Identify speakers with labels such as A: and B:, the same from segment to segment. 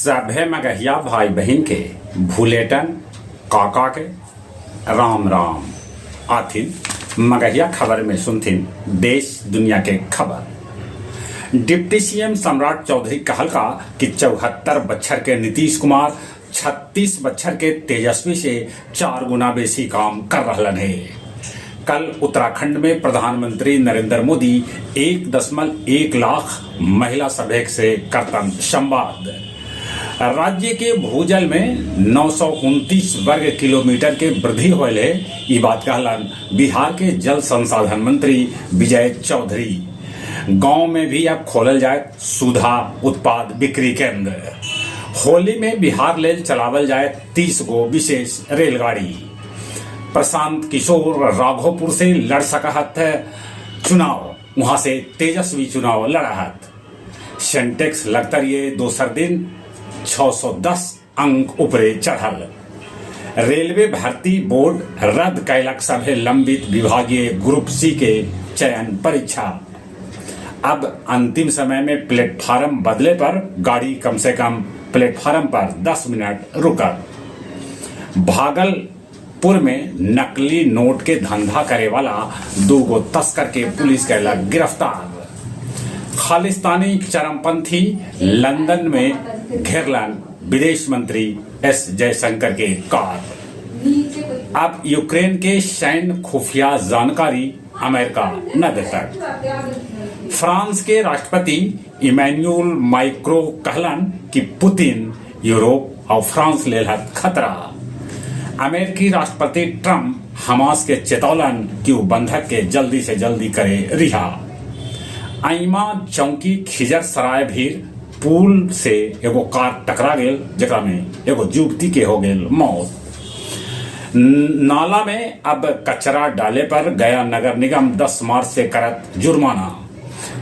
A: सभे मगहिया भाई बहिन के भुलेटन काका के राम राम। आथिन मगहिया खबर में सुनथिन देश दुनिया के खबर। डिप्टी सीएम सम्राट चौधरी कहलका कि 74 बच्छर के नीतीश कुमार 36 बच्छर के तेजस्वी से 4 गुना बेसी काम कर रहलन हे। कल उत्तराखंड में प्रधानमंत्री नरेंद्र मोदी 1.1 लाख महिला सभे से करतन संवाद। राज्य के भूजल में 929 वर्ग किलोमीटर के वृद्धि होल है, ई बात कहलन बिहार के जल संसाधन मंत्री विजय चौधरी। गांव में भी अब खोलल जाए सुधा उत्पाद बिक्री केंद्र। होली में बिहार लेल चलावल जाए 30 गो विशेष रेलगाड़ी। प्रशांत किशोर राघोपुर से लड़ सकहत चुनाव, वहां से तेजस्वी चुनाव लड़ाहत। सेंटेक्स लगतर ये दोसर दिन 610 अंक ऊपरे चढ़ल। रेलवे भर्ती बोर्ड रद्द कैलक सभे लंबित विभागीय ग्रुप सी के चयन परीक्षा। अब अंतिम समय में प्लेटफार्म बदले पर गाड़ी कम से कम प्लेटफार्म पर 10 मिनट रुकत। भागलपुर में नकली नोट के धंधा करे वाला दो गो तस्कर के पुलिस कैलक गिरफ्तार। खालिस्तानी चरमपंथी लंदन में घेरलन विदेश मंत्री एस जयशंकर के कार। अब यूक्रेन के सैन्य खुफिया जानकारी अमेरिका न देतक। फ्रांस के राष्ट्रपति इमैनुअल माइक्रो कहलन कि पुतिन यूरोप और फ्रांस लेल हत खतरा। अमेरिकी राष्ट्रपति ट्रंप हमास के चेतौलन कि वो बंधक के जल्दी से जल्दी करे रिहा। आइमा चौकी खिजर सराय भीर पुल से एगो कार टकरा गेल, जेकरा में एगो युवती के हो गेल मौत। नाला में अब कचरा डाले पर गया नगर निगम 10 मार्च से करत जुर्माना।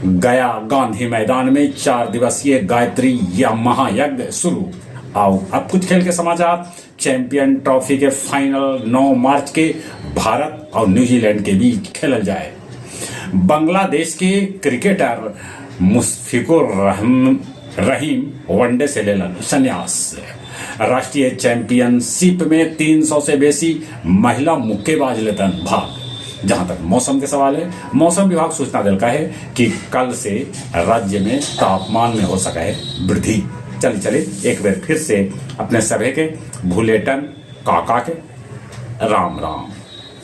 A: गया गांधी मैदान में 4 दिवसीय गायत्री या महायज्ञ शुरू। आओ अब कुछ खेल के समाचार। चैंपियन ट्रॉफी के फाइनल 9 मार्च के भारत और न्यूजीलैंड के बीच खेलल जाए। बांग्लादेश के क्रिकेटर मुशफिकुर रहीम वनडे से लेलन संन्यास। राष्ट्रीय चैंपियनशिप में 300 से बेसी महिला मुक्केबाज लेतन भाग। जहां तक मौसम के सवाल है, मौसम विभाग सूचना दिलका है कि कल से राज्य में तापमान में हो सका है वृद्धि। चले चले एक बार फिर से अपने सभे के भुलेटन काका के राम राम।